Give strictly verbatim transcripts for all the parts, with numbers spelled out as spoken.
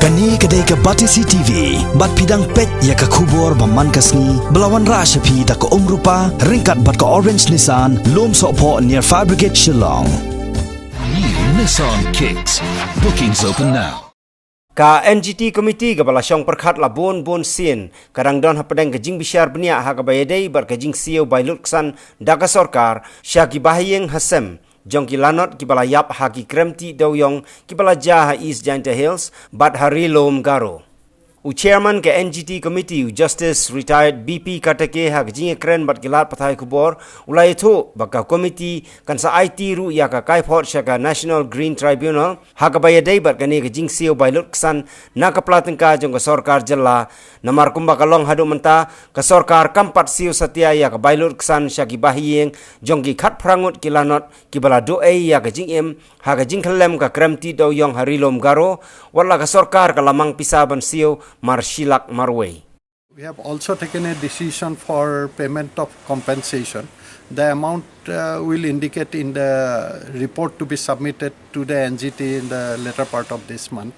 Kane ka dei ka Batesi T V, bad phi dang peit ïa ka khubor ba man ka sngi, ba la wanrah sha phi da ka Umrupa, ryngkat bad ka Orange Nissan, Lumsohphoh near Fire Brigade Shillong. New Nissan Kicks. Bookings open now. Ka N G T Committee kaba la shong pyrkhat la bun bun sien, ka dang don hapdeng ka jingbishar bniah ha kaba ïadei bad ka jingsiew bai lutksan da ka sorkar sha ki bahaïing hasem jong ki lanot kiba la ïap ha ki krem tih dewïong kiba la jia ha East Jaintia Hills bad ha Ri-lum Garo. U Chairman ka N G T Committee, u Justice Retired B P Katake, ha ka jingïakren bad ki lad pathai khubor, u la ïathuh ba ka committee kan sa aiti ruh ïa ka kaiphod sha ka National Green Tribunal ha kaba ïadei bad kane ka jingsiew bai lutksan na ka pla tyngka jong ka sorkar jylla. Namar kumba ka long haduh mynta, ka sorkar kam pat siew satia ïa ka bai lutksan sha ki bahaïing jong ki khatphra ngut ki lanot kiba la duh ei ïa ka jingim ha ka jingkhyllem ka krem tih dewïong ha Ri-lum Garo, wat la ka sorkar ka la mang pisa ban siew mar shi lak marwei. We have also taken a decision for payment of compensation. The amount uh, will indicate in the report to be submitted to the N G T in the later part of this month.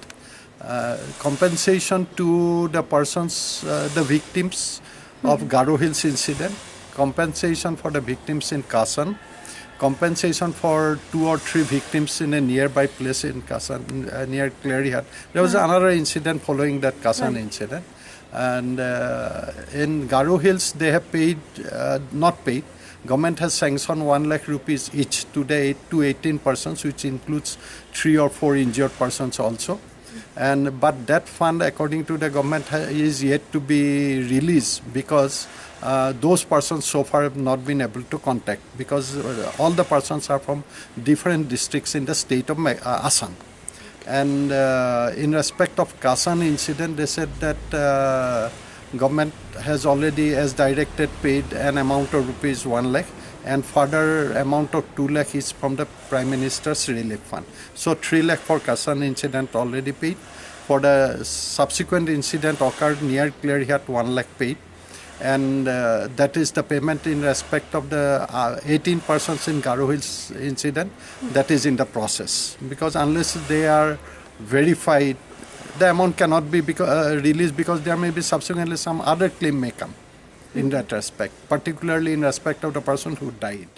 Uh, compensation to the persons, uh, the victims of Garo Hills incident, compensation for the victims in Kasan, compensation for two or three victims in a nearby place in Kasan, uh, near Klerihat. There was another incident following that Kasan incident. And uh, in Garo Hills, they have paid, uh, not paid. Government has sanctioned one lakh rupees each to the eight to eighteen persons, which includes three or four injured persons also. And but that fund, according to the government, ha- is yet to be released because uh, those persons so far have not been able to contact, because uh, all the persons are from different districts in the state of Me- uh, Assam. And uh, in respect of Kasan incident, they said that uh, government has already, as directed, paid an amount of rupees one lakh, and further amount of two lakh is from the Prime Minister's Relief Fund. So three lakh for Kasan incident already paid. For the subsequent incident occurred near Klerihat, one lakh paid. And uh, that is the payment in respect of the uh, eighteen persons in Garo Hills incident. That is in the process, because unless they are verified, the amount cannot be beca- uh, released, because there may be subsequently some other claim may come in that respect, particularly in respect of the person who died.